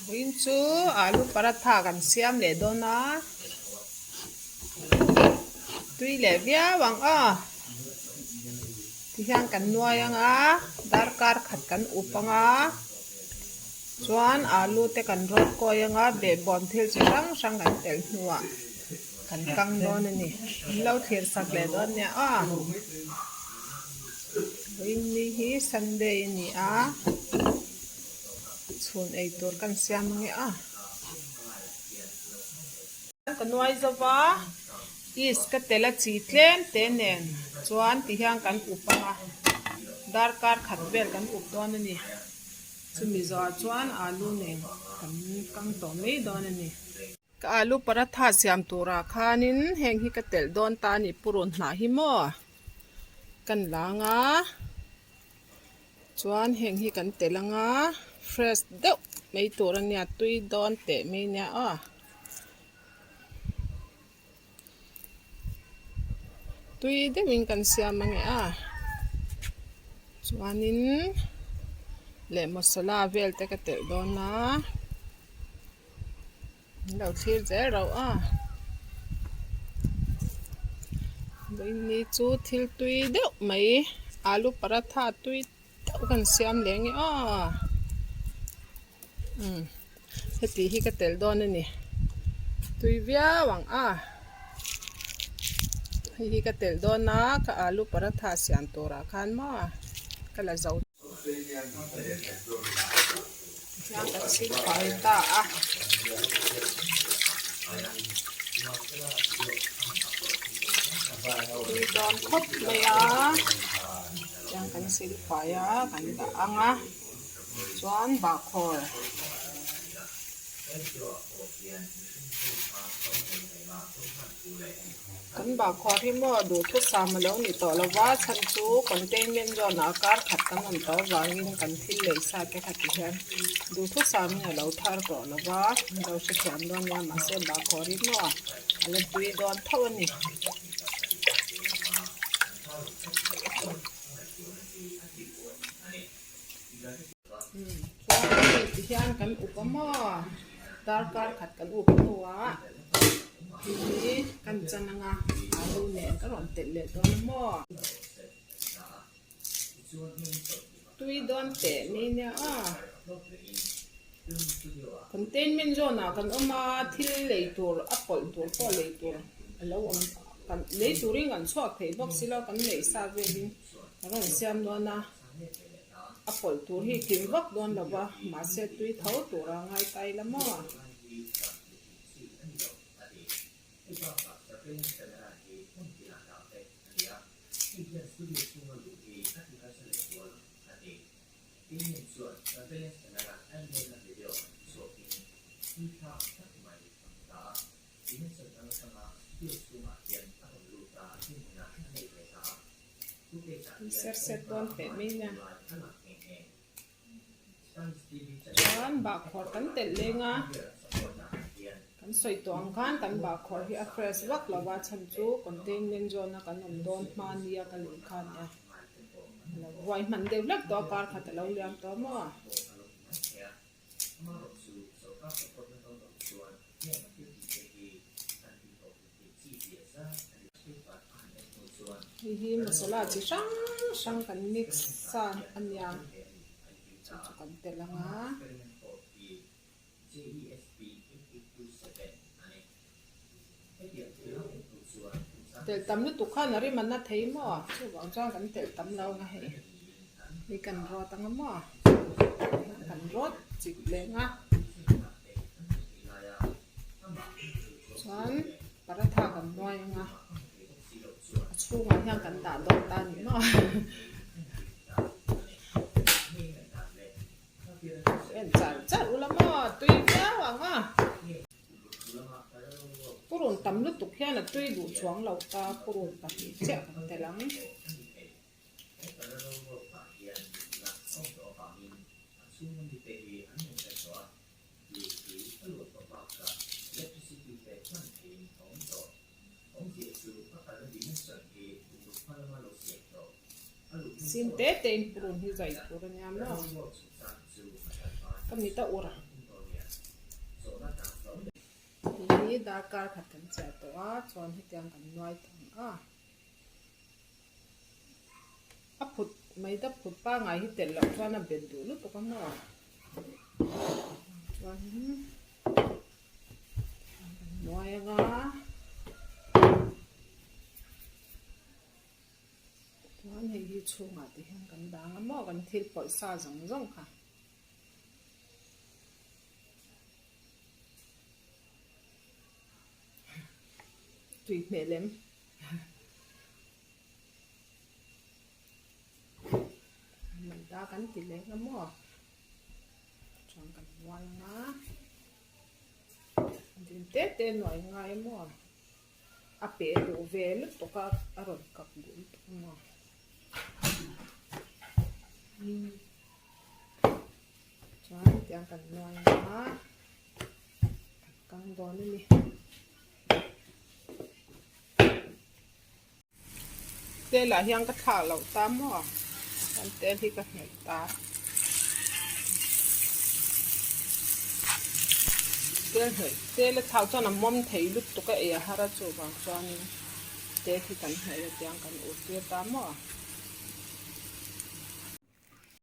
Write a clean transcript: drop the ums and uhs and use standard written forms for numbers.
Vawiin chu alu paratha kan siam leh dawn a, tui leh viau ang aw tihian kan nuai ang a darkar khat kan up ang a chuan alu te kan rawt kawi ang a behbawm thil chi hrang hrang kan telh hnuah kan kang dawn a ni min lo thlir sak leh dawn nia aw. Vawiin hi Sunday a ni a chhun ei tur kan siam ange a ka nuai zo va yeast ka tel a chi tlem te nen chuan ti hian kan up ang a darkar khat vel kan up dawn a ni chumi zawhah chuan alu nen kan kang tawh mai dawn a ni. Ka alu paratha siam turah khanin heng hi ka telh dawn ta a ni purun hnah hi maw kan lang a chuan heng hi kan telh ang a fresh deuh mai tur a nia tui dawn teh mai nia aw. Tui deuhin kan siam ange a chuanin leh masala vel te ka telh dawn a min lo thlir zel rauh a vawiin chu thil tui deuh mai alu paratha tui deuh kan siam leh ange aw umm heti hi ka telh dawn a ni tui viau ang a hei hi ka telh dawn a ka alu paratha siam turah khan maw ka la zo tihian ka chhip fai ta a. Tui dawn khawp mai a tiang kan sil fai a kan dah ang a chuan bahkhawr kan bahkhawr hi maw duhthusam a lo ni tawh lo va chhan chu containment zone ah kar khat kan awm tawh avangin kan thil lei sa te kha ti hian duhthusam in a lo thar tawh lo va an lo hrethiam dawn nia mahse bahkhawr hi maw a la tui dawn tho a ni. Chuan hei ti hian kan up a maw darkar khat kan up hnuah hei hi kan chan anga alu nen ka rawn telh leh dawn a maw tui dawn teh mai nia a containment zone ah kan awm a thil lei tur a pawlh tur pawh lei tur a lo awm kan lei turin kan chhuak thei bawk si lo kan neih sa velin ka rawn siam dawn a. A pawlh tur hi kim vak dawn lo va, mahse tui tho tura ngai ta ila maw? Ser set dawn teh mai nia. Chuan bahkhawr kan telh leng a, kan sawi tawh ang khan kan bahkhawr hi a fresh vak lo va, chhan chu containment zone a kan awm dawn hma nia ka lei kha nia. A lo buai hman deuh hlek tawh a, kar khat a lo liam tawh maw? Hei hi masala chi hrang hrang kan mix sa a nia chu chu kan telh ang a. Telh tam lutuk khan a rim a na thei maw chuvang chuan kan telh tam lo ang a hei hei kan rawt ang a maw kan rawt chik leng a chuan paratha kan nuai ang a a chhungah hian kan dah dawn ta a ni maw en char char ula maw tui viau ang a. Purun tam lutuk hian a tui duh chuang lo ta purun pahnih chiah kan tel ang. Zim te te in purun hi zai tur a nia maw? Ka mit a ur. Tih hi darkar khat kan chiah tawh a, chuan hetiang kan nuai thang a. A phut maida phut pangai hi telh loh chuan a bet duh lutuk a maw? Chuanin kan nuai anga. Chuan hei hi chhungah te hian kan dang a maw kan thil pawlh sa zawng zawng kha. Tui hmel em. Maida kan ti leh nga maw. Chuan kan nuai anga. Din te te nuai ngai maw. A peh duh ve lutuk a, a rawn kap duh lutuk a maw. Chuan tiang kan nuai anga. Kan kang dawn a ni. Tel ah hian ka thlak loh ta maw? Chuan tel hi ka hnawih ta. Tel hnawih tel a thlak chuan a mawm thei lutuk a ei a har a chuvang chuanin tel hi kan hnawih a tiang kan ur tir ta maw?